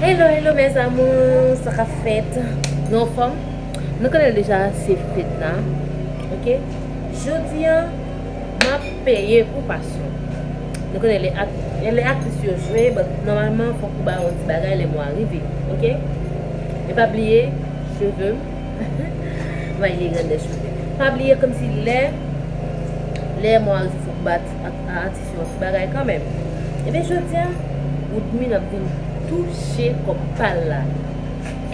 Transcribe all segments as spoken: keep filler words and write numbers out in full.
Hello, hello, mes amours, sa k ap fèt? Nou anfòm? Nou konnen deja se Fedna, ok? Jodi a, m ap peye pou pasyon. Nou konnen lè ak-, lè aktris yo jwe, but nòmalman, fòk ou ba yo yon ti bagay lè mwa a rive, ok? E pa bliye, cheve m, m bay li grenn de cheve. Pa bliye kòmsi lè, lè mwa a rive, fòk ou ba ak-, a atis yon ti bagay kanmenm. Ebyen, jodi a, Woodmine ap vin touche kòb pa l la.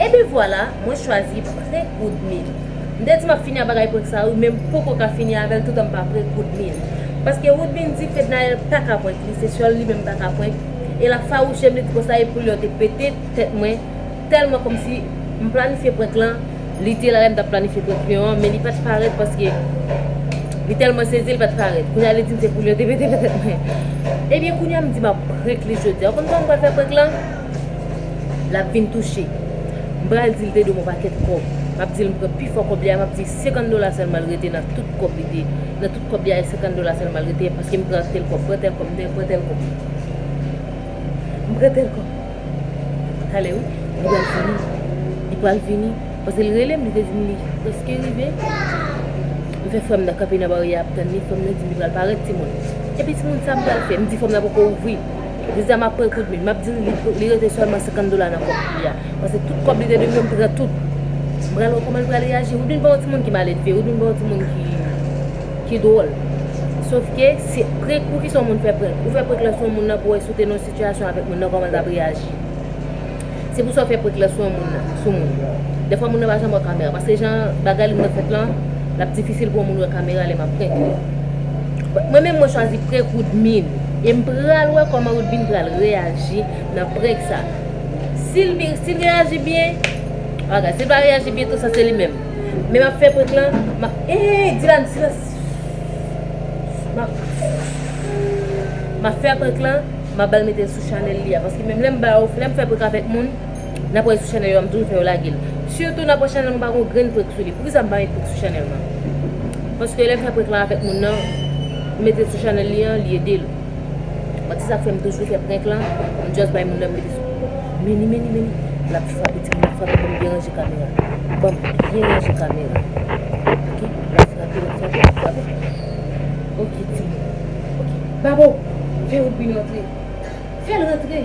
Ebyen vwala, mwen chwazi prank Woodmine. M te di m ap fini ak bagay prank sa wi, men m poko ka fini avè l toutan m pa prank Woodmine. Paske Woodmine di Fednaelle pa ka prank li, se sèl li menm pa ka prank. E l ap fawouche m, li di konsa e pou li yo te pete tèt mwen. Tèlman kòmsi m planifye prank lan, li te la lè m t ap planifye prank li an, men li pa t parèt paske li tèlman sezi, li pa t parèt. Kounye a li di m se pou li yo te pete pete tèt mwen. Ebyen, kounye a m di m ap prank li jodi a. Ou konn kòman m pral fè prank lan? L ap vin touche. M pral di l te dwe m yon pakèt kòb. M ap di l m pran pifò kòb li a, m ap di senkant dola sèlman l rete nan tout kòb li te, nan tout kòb li a, e senkant dola sèlman l rete, paske m pran tèl kòb, pran tèl kòb, m pran tèl kòb. M pran tèl kòb. Talè wi, li pral vini. Li pral vini. Paske l rele m, li te di m li prèske rive. M fè frè m nan kanpe nan baryè a ap tann li, frè m nan di m li pral parèt timoun. Epi timoun sa m pral fè, m di frè m nan poko ouvri. Jodi a m ap prank Woodmine, m ap di l li, li rete sèlman senkant dola nan kòb li a. Paske tout kòb li te dwe m pran tout. M pral wè kòman l pral reyaji. Woodmine pa yon timoun ki maledve, Woodmine pa yon timoun ki, ki dwòl. Sòf ke se prank, poukisa yon moun fè prank? Ou fè prank lan sou yon moun nan pou wè si w te nan yon sitiyasyon avèk moun nan, kòman l t ap reyaji. Se pou sa w fè prank lan sou yon moun nan, sou moun. Dèfwa moun nan pa janm wè kamera, paske jan bagay li nan fèt lan, l ap difisil pou yon moun wè kamera lè m ap prank li. Mwen menm, mwen chwazi prank Woodmine. E m pral wè kòman Woodmine pral reyaji nan prank sa. Si l bi-, si l reyaji byen, bagay. Si l pa reyaji byen, tou sa se li menm. Men m ap fè prank lan, m ap, ee, Dylan, silans. M ap, m ap fè prank lan, m ap ba l mete l sou chanèl li a. Paske menm lè m ba yo, lè m fè prank avèk moun, n ap wè sou chanèl yo a, m toujou fè yo lage l. Sitou n ap wè chanèl mwen pa gon grenn prank sou li. Poukisa m pa met prank sou chanèl mwen? Paske lè m fè prank lan avèk moun nan, m mete l sou chanèl li an, li ede l. Bon, se sa k fè m toujou fè prank lan, m just bay moun nan mete sou. Meni, meni, meni. L ap frape, timoun, l ap frape, ban m byen ranje kamera. Ban m byen ranje kamera. Ok? L ap frape, l ap frape, l ap frape. Ok, timoun. Ok. Babo, fè Woodmine rantre. Fè l rantre.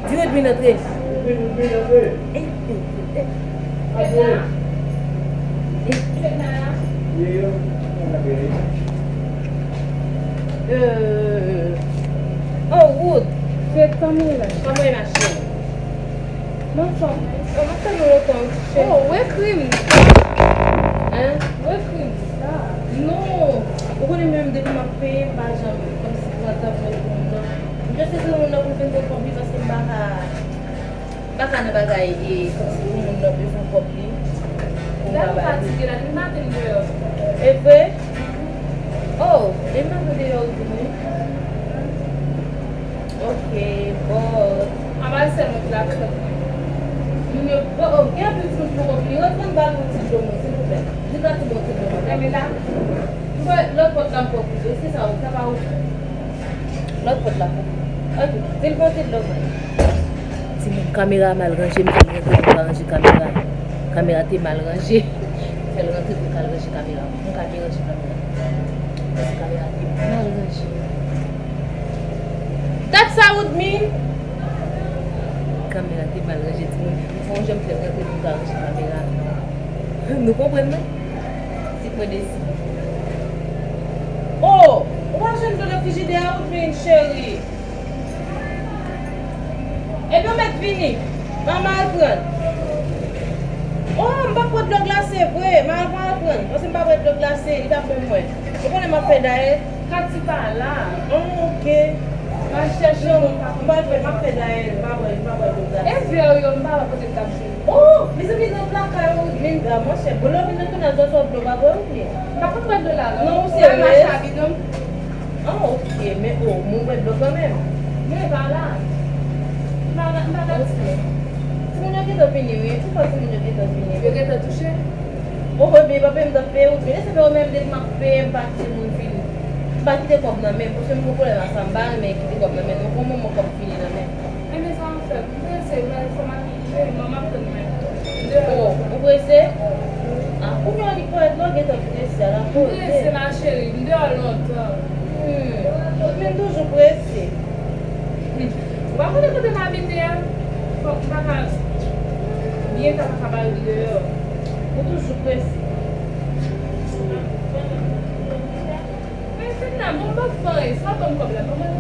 Di Woodmine antre. Woodmine, Woodmine, antre. Eh, eh, eh, eh. Antre. Eh. Ye, yo. Antre. Euh. Oh, Wood. Se kòman w ye la? Kòman w ye, ma chérie? M anfòm. Oh, m ap tann ou lontan, wi, cheri. Oh, ou ekri m. Hein? Ou ekri m. Non. Ou konnen menm depi m ap peye, m pa janm kòmsi pran tan pou m reponn, non. M just ekri moun nan pou l vin pran kòb li paske m pa ka, m pa ka nan bagay e kòmsi pou moun nan bezwen kòb li pou m pa ba li. Dam fatige la, depi maten m deyò. E vre? Oh, depi maten deyò ou di m wi. Ok, bon. Anba sèl mwen ki la petèt. Moun yo, oh, oh, gen anpil timoun ki poko vini. Reprann ba l yon ti dlo mwen, silvouplè. Di l ba ti bon ti dlo mwen. Enben la. M kwè lòt pòt la m pran koute. Se sa, sa pa ouvri. Lòt pòt la. Ok. Di l pote dlo mwen. Timoun, kamera mal ranje, m fè l rantre pou m ka ranje kamera. Kamera te mal ranje. M fè l rantre pou m ka al ranje kamera. M ka byen ranje kamera. Paske kamera te mal ranje. Dat sa, Woodmine! Kamera te mal ranje, timoun. M fè yon jan m fè l rantre pou m ka ranje kamera. Nou konprann, non? Ti pwen desi. Oh! Ou pa jwenn dlo nan frijidè a, Woodmine, cheri? Ebyen, ou mèt vini. M a, m a al pran. Oh, m pa pran dlo glase vre. M a, m a al pran. Paske m pa bwè dlo glase, li t ap bon mwen. Ou konnen m ap fè dayèt. Katy pa la. Oh, ok. M al chèche yon moun pa konn. M ap fè, m ap fè dayèt, m pa bwè, m pa bwè dlo glase. E vè yo, m pa wè kote m t ap jwenn. Oh, mezanmi, nan plaka yo, men, ah, monchè, bon, lè w vin nan tounaj, w ap dlo pa bwè, wi. M pa konn bwè dlo la, non. Non, ou serye? Mwen mache a bidon. Ah, ok, men, oh, moun bwè dlo kanmenm. Men pa la. M pa, m pa ka di. Timoun yo gentan vini, wi. Ou kwè timoun yo gentan vini? Yo gentan touche? Oh, ebyen, pa peye, m t ap peye, ou vini. Se fè ou menm, depi m ap peye, m pa kite moun vini. M pa kite kòb nan men, paske m gon pwoblèm ak sa, m pa renmen kite kòb nan men, non, pou yon moman kòb fini nan men. Enben, sa m fè, m prese, m M prese, ma chérie, m deyò lontan. Hmm, men m toujou prese. Hmm. Ou pa konnen kote m abite a? Fòk m ta ka byen ta pa ka pare deyò. Ou toujou prese. Men Fedna, bon, m pa fè anyen. Sa ban m kòb la, ban mwen.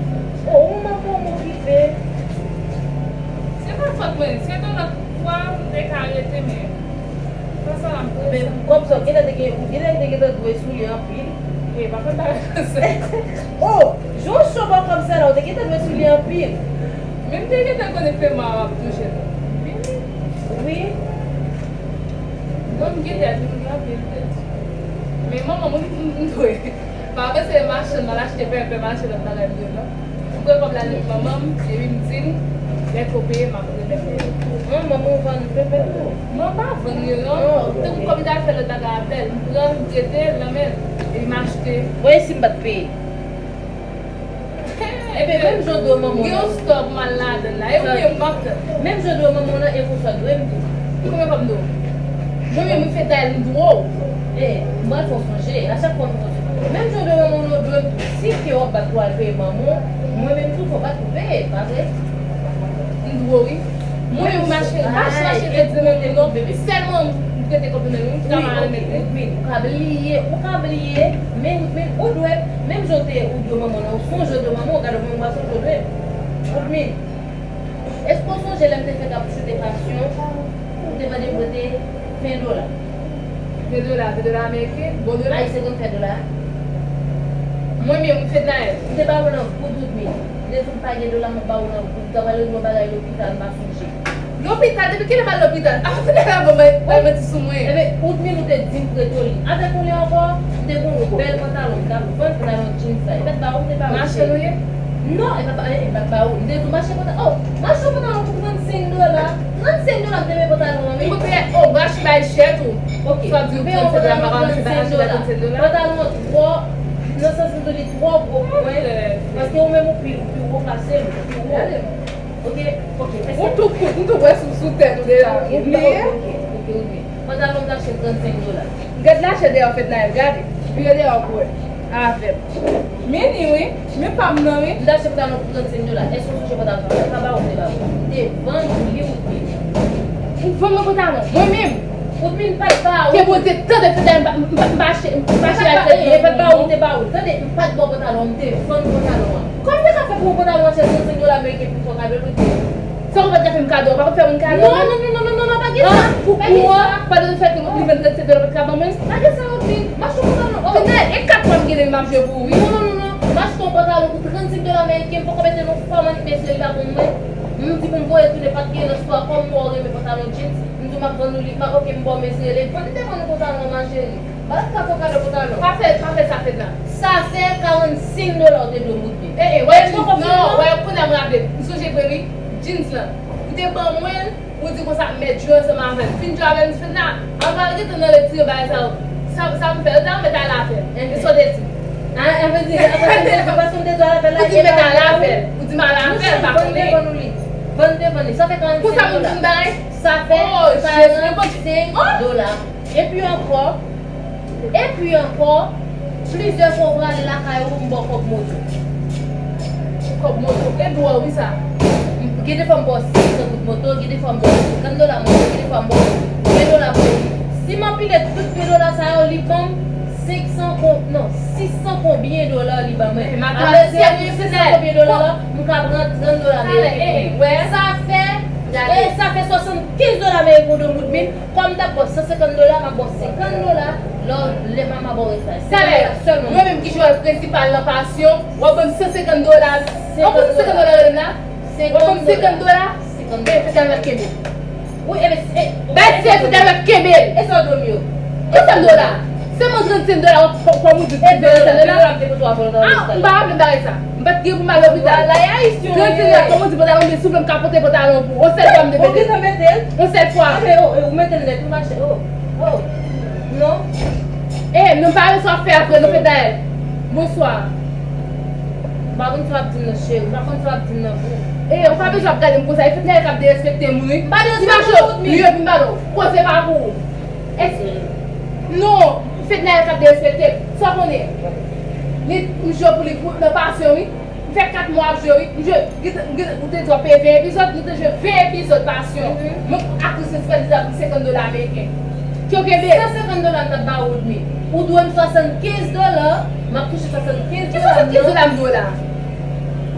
Oh, ou manke w okipe. Se pa fòt mwen, se yon lòt fwa m te ka rete, men fwa sa la m prese. Men kòb sa, ou genlè te gen, ou genlè te gentan dwe sou li anpil. E, pa fè m pa sa. Oh, jan w cho bò kòb sa la, ou te gentan dwe sou li anpil. Men m te gentan konnen fè mal ap touche l. Wi. Bon, m genlè di moun yo anpil tèt. Men manman, mwen, m, m, m dwe. Pa panse machann, m al achte pèpè, m al achte lòt bagay m dwe, non. M pran kòb la nan men manman m, epi m di l, lè ke w peye, m ap remèt ou. An, manman w vann pèpè tou? Mwen pa vann yo, non. Tankou kòm m ta fè lòt bagay avè l, m pran l, m prete l nan men l, epi m achte. Bon, e si m pa t peye? Ebyen, menm jan w dwe manman w nan. Gen yon stòk m al ladan l la, e ou menm m ap tann. Menm jan w dwe manman w nan, e konsa w dwe m tou. Konbyen kòb m dwe w? Mwen menm, m fè dayèl m dwe w. E, m pral fè w sonje, a chak fwa m fè w sonje. Menm jan w dwe manman w nan, w dwe m tou. Si ke w ap bat pou al peye manman w, mwen menm tou, fò w bat pou peye, pa vre? M dwe w, wi. Mwen menm, m mache, m pa mache rete di non, sèlman m prete kòb nan men w, m ta mal remèt li. Wi, ou ka bliye, ou ka bliye, men, men ou dwe, menm jan w te, ou dwe manman w nan, ou sonje w dwe manman w, gade w menm w pa sonje w dwe. Woodmine, èske w sonje lè m te fèk ap choute pasyon, ou te mande m prete ven dola? Ven dola, ven dola ameriken, bon dola? Ayisyen konn fè dola? Mwen menm, m fè dayèl. M te ba ou nan goud, Woodmine. M te di w m pa gen dola, m ap ba ou nan goud. M ta pral regle yon bagay lopital, m pa sonje. Lopital? Depi kilè m al lopital? Apa fè dayèl avan bay bay manti sou mwen. Ebyen, Woodmine, ou te di m prete w li. Avèk ou li ankò, m te gen yon bèl pantalon, m t ap vann pantalon jeans la. E pa t ba ou, m te ba ou. Mache nou ye? Non, e pa, e pa t ba ou. M te di w mache pantalon. Oh, mache yon pantalon pou trannsenk dola. Trannsenk dola m te peye pantalon an, wi. Ou peye, oh, gachi bay chè tou. Ok. Sa di trannsenk dola, m pa ka mete bay achte bay trannsenk dola. Pantalon an twò, nan sans m di w li twò gwo pou mwen. Paske ou menm ou pi, ou pi wo pase m, ou pi wo. Ok, ok. Ou tou kout, m tou wè sou, sou tèt ou deja. Ou bliye? Ok, ok, ok. Pantalon m t achte trannsenk dola. Gad lachè dèyè w fè dayèl, gade. Vire dèyè w pou wè. Avè m. Men li wi, men pa m nan wi. M t achte pantalon pou trannsenk dola. Èske w sonje pantalon sa? M pa ba ou, m te ba ou. M te vann ou li, Woodmine. Ou vann mwen pantalon? Mwen menm? Woodmine, m pa t ba ou. Ke Bondye tande fè dayèl, m pa, m pa, m pa achte, m pa achte. E pa t ba ou, m te ba ou. Tande, m pa t ba w pantalon, m te vann pantalon an. Kòman m te ka fè pou yon pantalon an chè trannsenk dola ameriken pou m fè w kado l, Woodmine? Sa ou pa t ka fè m kado, ou pa konn fè moun kado? Non, non, non, pa gen sa. Pou, pou mwen, pandan l fè ke li vann trannsenk dola, ou pa t ka ban mwen? Pa gen sa, Woodmine. M achte yon pantalon. Oh. Fedna, e kat fwa m gen lè m ap jwe pou ou, wi. Non, non, non, non. M achte yon pantalon pou trannsenk dola ameriken, m poko mete l yon fwa m annik mesye li pa konn mwen. M di pou m voye tounen, pa t gen nan spò a, kòm m wè w renmen pantalon jeans, m di w m ap vann ou li, m ap, ok, m ba w mesye li. Vann, m te vann ou pantalon an, ma chérie. Bagay sa fè kado pantalon. Pa fè, pa fè sa, Fedna. Sa fè karannsenk dola w te dwe m, Woodmine. E, e, wè jeans nan, wè, kounye a m raple. M sonje vre, wi. Jeans lan. Ou te ban mwen l, ou di konsa, m mèt jwe ansanm avè l. Fin jwe avè l, m di, Fedna, ann al gentan nan retire bagay sa yo. Sa, sa m fè, yo ta mèt al avè l. E sa w te di. A, a vle di, a vle di, paske m te di al avè l la, ou di m mèt al avè l. Ou di m al avè l, pa konnen. Vann devan nou li. Vann devan li. Sa fè karannsenk dola. Konsa moun fin bay? Sa fè karannsenk dola. Epi ankò, epi ankò, plizyè fwa w prale lakay ou, m ba w kòb moto. Kòb moto, e dwòl wi sa. Gen de fwa m ba w senk san goud moto, gen de fwa m ba w senkant dola moto, gen de fwa m ba w ven dola moto. Si m anpile tout ven dola sa yo, li ban m senk san kon, non, sis san konbyen dola li ban mwen. Alò, si sis san konbyen dola la, m ka pran trant dola ameriken. Sa fè, e, sa fè swasannkenz dola ameriken w dwe m, Woodmine. Kòm m t ap ba w san senkant dola, m ap ba w senkant dola, lè w, lè m a, m a ba w rès la. Senkant dola sèlman. Mwen menm ki jwèz prensipal nan pasyon, w ap ban m san senkant dola. Ou konn san senkant dola rele m la? W ap ban m senkant dola? Senkant dola. E, fè dayèl kenbe. Wi, e, e, bay ti fè dayèl kenbe. E sa w dwe m yo? Ki san dola? Sèlman trannsenk dola, w ap, kòm ou di, trannsenk dola. A, m pa raple bagay sa. M pa t gen pou m al lopital. Trannsenk dola, kòm ou di, pantalon, men si w vle m ka pote pantalon pou ou. On sèl fwa m te mete l. On sèl fwa. Ou mete l nèt, ou mache. Oh, oh. Non. E, nou pa wè sa w ap fè apre, nou fè dayèl. Bonswa. M pa konn sa w ap di m nan, cheri. M pa konn sa w ap di m nan, boo. E, ou pa bezwen ap gade m konsa. E fè dayèl k ap derespekte m, wi. M pa derespekte w, Woodmine. Li yo vin pale w. Koze pa pou ou. Èske, non. Fednaelle k ap derespekte m. Sa w konnen? Li, m jwe pou li pou, nan pasyon, wi. M fè kat mwa ap jwe, wi. M jwe, ou te di w ap peye ven epizòd, nou te jwe ven epizòd pasyon. Mwen, aktris prensipal, li t ap senkant dola ameriken. Ke w kenbe? San senkant dola m t ap ba ou, Woodmy. Ou dwe m swasannkenz dola, m ap touche swasannkenz dola m nan. Ki swasannkenz dola m dwe w la?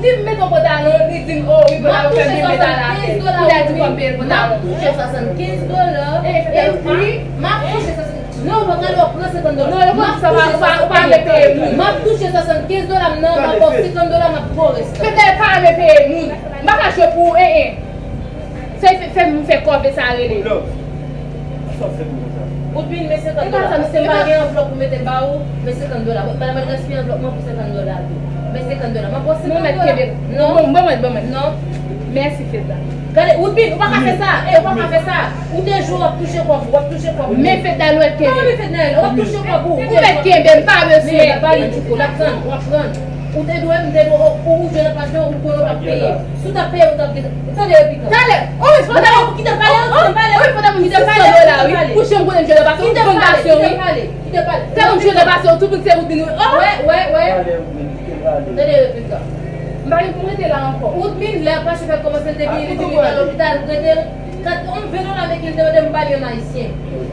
Li mete yon pantalon, li di m, o, wi, pantalon fè m byen, m mete l atè. Kounye a di fò m peye l pantalon. M ap touche swasannkenz dola, epi m ap touche swasannkenz. Non, ou pa prale, w ap pran senkant dola. Non, yo konn sa, pa, pa, pa renmen peye moun. M ap touche swasannkenz dola m nan, m ap ba w senkant dola, m ap ba w rès la. Fednaelle pa renmen peye moun. M pa ka jwe pou ou, en, en. Sa fè, fè m fè kòve sa rele. Woodmine, men senkant dola. Paske m pa gen anvlòp pou mete ba ou, men senkant dola. Mwen pa pral gaspiye anvlòp mwen pou senkant dola tou. Men senkant dola. M ap ba w senkant dola. Non, mèt kenbe. Non. Bon, bon, bon, bon. Non. Mèsi, Fednaelle. Gade, Woodmine, ou pa ka fè sa. E, ou pa ka fè sa. Ou te jwe, w ap touche kòb ou, w ap touche kòb ou. Men Fednaelle, ou mèt kenbe. Non, men Fednaelle, w ap touche kòb ou. Ou mèt kenbe, m pa bezwen. Men, ba li tchouko, l ap tann, w ap pran. Ou te dwe, m te dwe, ou, ou jwe nan pasyon, ou konnen w p ap peye. Si w t ap peye, ou t ap gen, tande, Repikan. Talè, o, wi, fò w ta, kite m pale, kite m pale, kite m pale, kite m pale, kite m pale. Pou jan m konnen m jwe nan pasyon, ou konn pasyon, wi. Kite m pale, kite m pale. Tèlman m jwe nan pasyon, tout moun se Woodmine, wi. O! Wè, wè, wè. Tande, Repikan. M pa gen pou m rete la ankò. Woodmine, lè Apache fè kòmanse, l te vini, li di li pral lopital, m rete l. Kat, yon ven dola ameriken, li te mande m ba l yon ayisyen.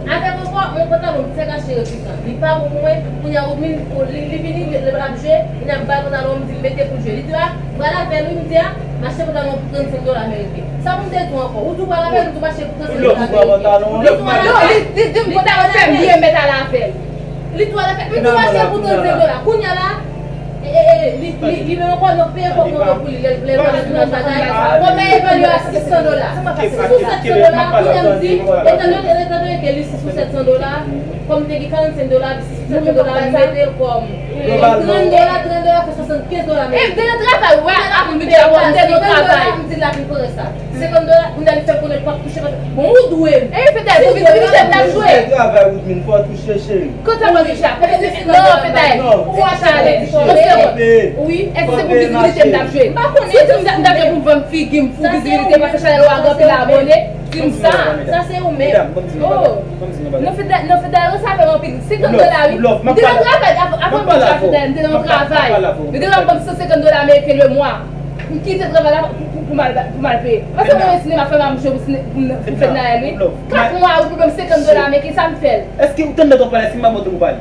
Avèk ankò, yon pantalon m fèk achte Repikan. Li pa bon pou mwen, kounye a Woodmine, li, li vini, li, li ap jwe, kounye a m ba l pantalon, m di l mete pou l jwe. Li di, a, m pral avè l, wi, m di, a, m achte pantalon pou trannsenk dola ameriken. Sa pou m te di w ankò? Ou di w pral avè l, m di w m achte pou trannsenk dola ameriken. Ou di w pral avè l. Non, li, li di m pantalon fè m byen, m mèt al avè l. Li twò la fèt, li twò mache pou trannsenk dola. Kounye a la, e, e, e, li, li, li menm ankò, nou peye kòb nou pou li, lè, lè l pral nan tounaj bagay. Kòb la evalye a sis san dola. Sis ou sèt san dola, kounye a m di, etandone, etandone ke li sis ou sèt san dola, kòm m te gen karannsenk dola, sis ou sèt san dola, m mete l kòm trant dola, trant dola fè swasannkenz dola. E, m te nan travay, wè, avan m vin travay, m te nan travay. M di l ap vin pran rès la. Senkant dola, kounye a li fè konnen l p ap touche, paske, bon, ou dwe m. E, Fednaelle, pou vizibilite m t ap jwe. Travay, Woodmine, fò w touche, cheri. Kote sa pran deja? Non, Fednaelle, ou ap ale. Yon segonn. Wi, èske se pou vizibilite m t ap jwe? M pa konnen. Si w di m t ap jwe pou m vann figi m, pou vizibilite, paske chanèl ou a gen anpil abòne, di m sa. Sa se ou menm. Oh. Non, Fednaelle, non, Fednaelle, sa fè m anpil. Senkant dola, wi. M te nan travay, av-, avan m vin jwe a Fednaelle, m te nan yon travay. Yo te ban m san senkant dola ameriken le mwa. M kite travay la pou, pou, pou m al, pou m al peye. Paske mwen, sinema, fè m ap jwe pou sine-, pou m, pou Fednaelle, wi. Kat mwa, ou pou ban m senkant dola ameriken, sa m fè l? Èske ou tande lè w pale, èske m pa montre ou pale?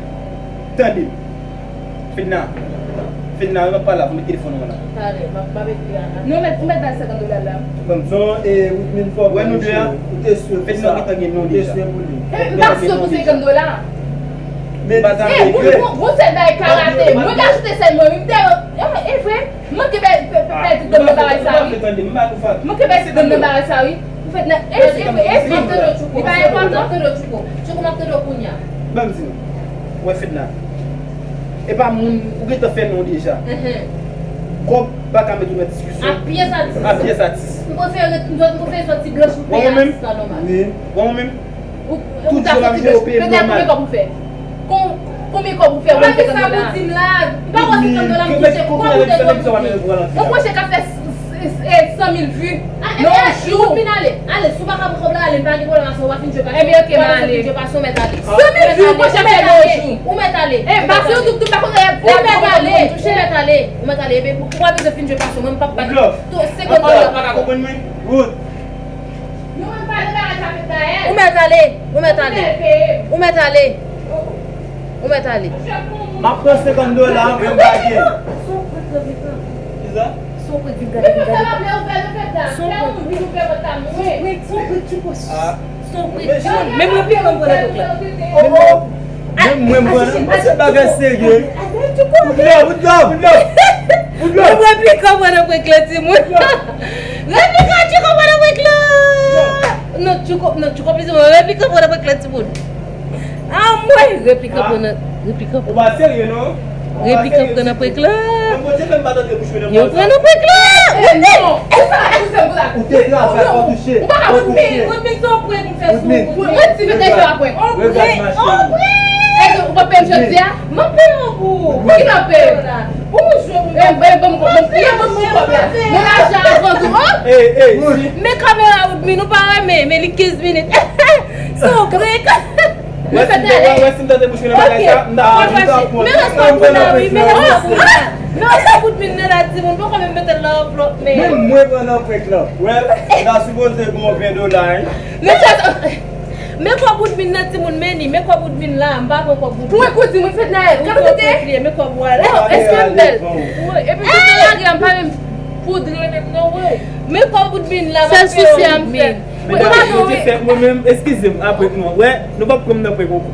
Tande. Fedna. Fedna, m ap pale avè w, met telefòn ou an la. Talè, m ap, m ap ekri a la. Non, ou mèt, ou mèt ba l senkant dola la. Ban m sa, e, Woodmine, fò w te swe pou li. Fedna, ou gentan gen non deja. Ou te swe pou li. E, m pa swe pou senkant dola. Men, e, bon, bon, bon, sèl bagay karate. Mwen ka choute sèl mwen, wi, m te, e, e vre. Mwen ke bay, bay, bay tout dam nan bagay sa, wi. Mwen ke bay tout dam nan bagay sa, wi. Ou fèt nan, e, e, e, li pa enpòtan. Tchouko, m ap tande w kounye a. Ban m di w. Wè, Fedna. E pa moun, ou gentan fè non deja. Kòb pa ka met ou nan diskisyon. A pyès a dis. A pyès a dis. M prefere ret, m prefere sòti blanch pou peye atis la nòmal. Wè, ou menm. Ou, ou ta fouti blanch. Fednaelle, konbyen kòb ou fè? Kon-, konbyen kòb ou fè? Ou fè senkant dola. M pa wè senkant dola m touche. Kòb ou te dwe m touche. Yon pwojè k ap fè s-, s-, s-, e, san mil vi nan yon jou. Woodmine, ale, ale, si w pa ka pran kòb la, ale, m pa gen pwoblèm avè w, w a fin jwe pasyon. Ebyen, oke, m ale. W a fin jwe pasyon, w mèt ale. San mil vi, yon pwojè k ap fè nan yon jou. Ou mèt ale. E, m pa sou YouTube, m pa konnen. Ou mèt ale, ou mèt ale, ou mèt ale, ebyen, ou pa bezwen fin jwe pasyon, mwen, m p ap bat senkant dola. Ou pa ka konprann mwen? Wood. Nou menm pa nan bagay sa fèt la, eh. Ou mèt ale, ou mèt ale. Ou mèt ale. Ou mèt ale. M ap pran senkant dola, mwen m pa gen. Son prank, Repikan. Kisa? Son prank, vin gade, vin gade. Son prank. Son prank, son prank, tchouko. Ah. Son prank. Timoun, menm Repikan m pran nan prank la. Oh, oh. Menm mwen, mwen, mwen, se bagay serye. Bout love, bout love, bout love. Bout love. Menm Repikan pran nan prank la, timoun. Repikan, Tchouko pran nan prank la. Non, Tchouko, non, Tchouko plizyè mwa. Repikan pran nan prank la, timoun. Anmwey, Repikan pran nan, Repikan pran. Ou pa serye, non? Repikan pran nan prank la. Yo pran nan prank la. Eh, non. Ou te travay, pa touche. Ou pa ka touche. Woodmine, Woodmine, se yon prank m fè sou ou. Woodmine. Woodmine, se yon prank. Regarde ma chérie. Ou pa peye m jodi a? M ap peye w pou ou. Pou ki m ap peye w? Ou jwe pou mwen. Eh, eh, ban m, ban m, ban m kòb la. Mwen lajan avan tou, oh! Men kamera Woodmine, ou pa renmen, men li kenz minit. Se yon prank. Wè si m te, wè, wè si m tande bouch mwen nan bagay sa, m ta, m ta pran. Men respè pou la, wi, men respè pou la. Men respè pou Woodmine nan la, timoun, poko menm mete l nan anvlòp, men. Menm mwen pran nan prank lan. Well, m ta sipoze gen yon ven dola, wi. Men kòb, men kòb Woodmine nan, timoun, men ni, men kòb Woodmine la, m pa pran kòb Woodmine. Prank ou di mwen fèt la, gade kote. Men kòb ou a la. Oh, èske m bèl? Wi, epi tout lage a, m pa menm poudre menm non, wi. Men kòb Woodmine la, m ap peye Woodmine. Medam, nou te fè mwen menm, eskize m, apre nou, wè, nou p ap pran m nan prank ankò.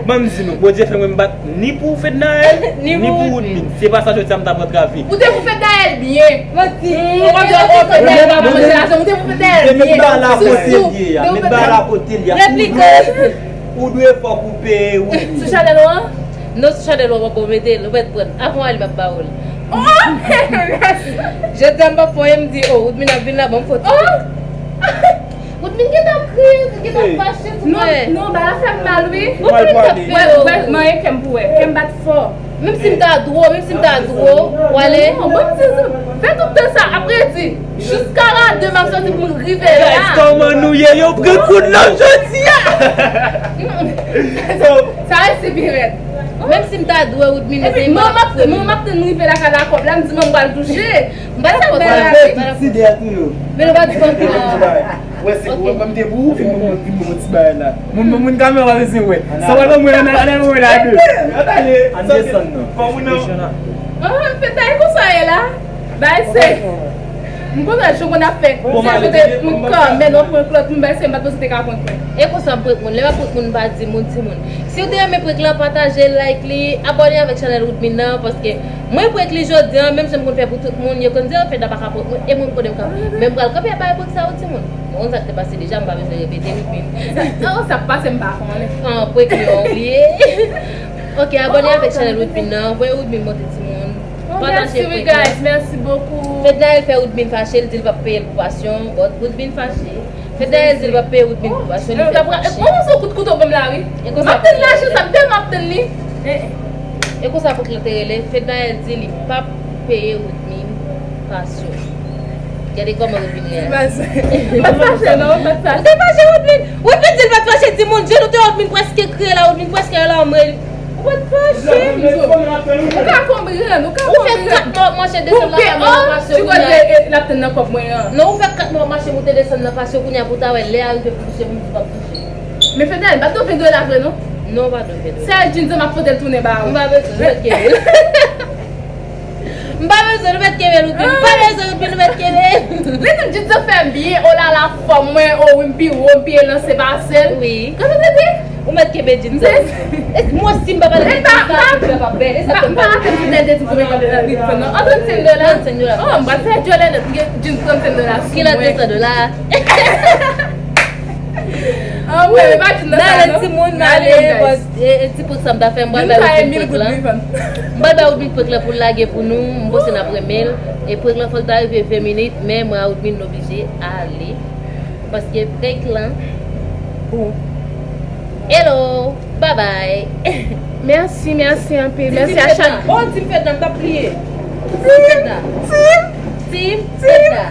Ban m di nou, Bondye fè mwen m bat ni pou Fednaelle, ni pou Woodmine. Se pa sa jodi a m t ap antrave. Ou te pou Fednaelle byen. Manti. Ou pa di, oh, Fednaelle pa manje lajan, ou te pou Fednaelle byen. Met bagay la kote l ye a, met bagay la kote l ye a. Ou dwe, ou dwe fòk ou peye Woodmine. Sou chanèl ou an? Non, sou chanèl ou an, ou mete l, ou mèt pran. Avan w ale, m ap ba ou l. Oh! Jodi a m p ap fè anyen, m di, oh, Woodmine ap vin la, ban m foto. Oh! Woodmine gentan kriye, gentan fache sou mwen. Non, non, bagay la fè m mal, wi. Ou konn sa k fè yo. Wè, wè, manyen kè m pou wè. Kè m bat fò. Menm si m ta dwo, menm si m ta dwo, w ale. Non, ban m di, fè tout tan sa, apre di, jiska la de m ap soti pou m rive la. Guys, kòman nou ye? Yo pran kout lan jodi a. So, sa resi pi rèd. Menm si m ta dwe Woodmine, men se mwen k ap fè. Mwen m ap tann rive lakay la kòb la, m di mwen m pral touche. M pa t ap fè sa. Men nou pa di m anpil. Wè, se pou mwen, mwen m te pou ou vin pou mwen, vin pou mwen ti bagay la. Moun, moun, moun kamera pa bezwen wè. Sa wè mwen, ann ale mwen la de. Ann desann nan. Ah, fè tay konsa ye la. Bay se. M kontan jan w konn ap fè. Se kote m kanmenm, w ap pran klòt, m bay se m pa t panse te ka pran klòt. E konsa m prank moun. Lè m ap prank moun, m pa di moun, timoun. Si w te renmen prank lan, pataje, like li, abòne avèk chanèl Woodmine nan, paske mwen prank li jodi a, menm jan m konn fè pou tout moun, yo konn di, oh, Fedna pa ka prank moun, e mwen m konnen m ka. Men m pral kanpe ap bay prank sa yo, timoun. Nou konn sa k te pase deja, m pa bezwen repete, Woodmine. Oh, sa k pase, m pa konnen. Ah, prank li, ou bliye. Ok, abòne avèk chanèl Woodmine nan, voye Woodmine monte, timoun. Pataje prank lan. Merci, wi, guys. Merci beaucoup. Fednaelle fè Woodmine fache, l di l p ap peye l pou pasyon, but Woodmine fache. Fednaelle di l p ap peye Woodmine pou pasyon, li fè fache. Ou se kout kouto ban m la, wi. M ap tann lajan sa, m tèlman ap tann li. E konsa prank lan te rele, Fednaelle di li p ap peye Woodmine pasyon. Gade kòman Woodmine reyaji. M pa t fache, non, m pa t fache. Ou te fache, Woodmine? Woodmine di l pa t fache, timoun, jenou te Woodmine prèske kriye la, Woodmine prèske al anmwe. Ou pa t fache. Ou ka konprann, ou ka konprann. Ou fè kat mwa w ap mache desann nan kay mwen, w ap mache kounye a. L ap tann nan kòb mwen an. Non, ou fè kat mwa w ap mache moute desann nan, pase kounye a pou w ta wè lè a rive pou touche pou m di w p ap touche. Men Fednaelle, m pa t dwe ven dola vre non. Non, w pa t dwe ven dola. Se jeans an m ap pote l tounen ba ou. M pa bezwen, nou mèt kenbe l. M pa bezwen, nou mèt kenbe l, Woodmine. M pa bezwen, Woodmine, nou mèt kenbe l. Li di m jeans an fè m byen, oh la la, fòm mwen, oh wi, m pi wo, m pi elanse pase l. Wi. Gade, gade. Ou mèt kenbe jeans sa. E mwen si m pa pale de jeans sa, m pa bèl. E sa fè m pa bèl. M pa rapèl si Fednaelle te di m konbyen kòb li pran non. An trannsenk dola. Trannsenk dola. Oh, m pral fè djòlè nèt. M gen jeans trannsenk dola sou mwen. Ki lè de san dola? Anmwey, pa di m nan sa non. N ale, timoun, n ale, guys. Bon, e, e, ti prank sa m ta fè, m pral bay Woodmine prank lan. M pral bay Woodmine prank lan pou l lage pou nou. M panse n ap renmen l. E prank lan fò l ta rive ven minit, men mwen a Woodmine n oblije ale. Paske prank lan bon. Hello, bye bye. Mèsi, mèsi anpil. Mèsi a chak. Oh, Team Fedna, m t ap bliye. Team Fedna. Team Fedna.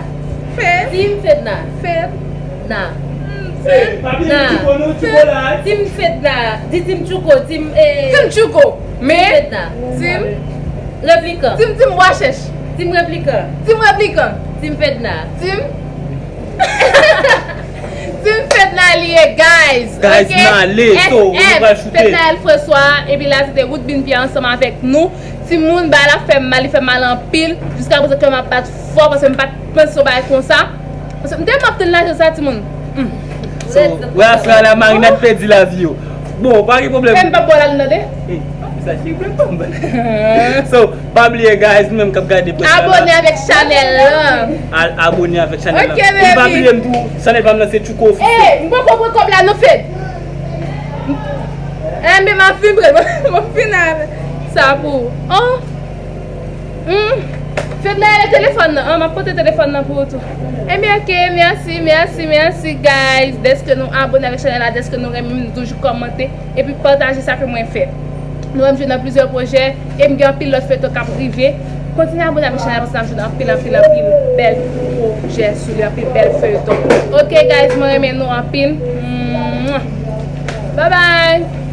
Team Fedna. Fedna. Fedna. Team Fedna. Di Team Tchouko, Team, eh, Team Tchouko. Men Fedna. Team Replikan. Team, Team Wachèch. Team Replikan. Team Replikan. Team Fedna. Team Team Fedna li ye, guys. Guys, n ale, so, nou pral choute. Fednaelle François, epi la, se te Woodmine Pierre ansanm avèk nou. Timoun, bagay la fè m mal, li fè m mal anpil. Jiska prezan, kè m ap bat fò, paske m pa t panse yon bagay konsa. Paske m te ap tann lajan sa, timoun. Hmm. So, wè, aswè a la, Marinette pèdi lavi yo. Bon, pa gen pwoblèm. Men m p ap ba w la, nou tande? Eh, sa cheri plen fanm. So, pa bliye, guys, nou menm k ap gade prank la. Abòne avèk chanèl lan. Al abòne avèk chanèl lan. Ok, baby. Epi pa bliye m tou, chanèl pa m nan se Tchouko Officiel. Eh, m poko pran kòb la non, Fed. Eh, men m ap fin pran, m ap fin avè sa pou ou. Oh. Hmm. Fednaelle, telefòn nan. Ah, m ap pote telefòn nan pou ou tou. Ebyen, ok, mèsi, mèsi, mèsi, guys, dèske nou abòne avèk chanèl la, dèske nou renmen, nou toujou kòmante. Epi pataje sa ke mwen fè. Nou wè m jwe nan plizyè pwojè, e m gen anpil lòt feyton k ap rive. Kontinye abòne avèk chanèl la, paske n ap jwe nan anpil, anpil, anpil bèl pwojè sou li, anpil bèl feyton. Ok, guys, mwen renmen nou anpil. Mwah. Bye bye!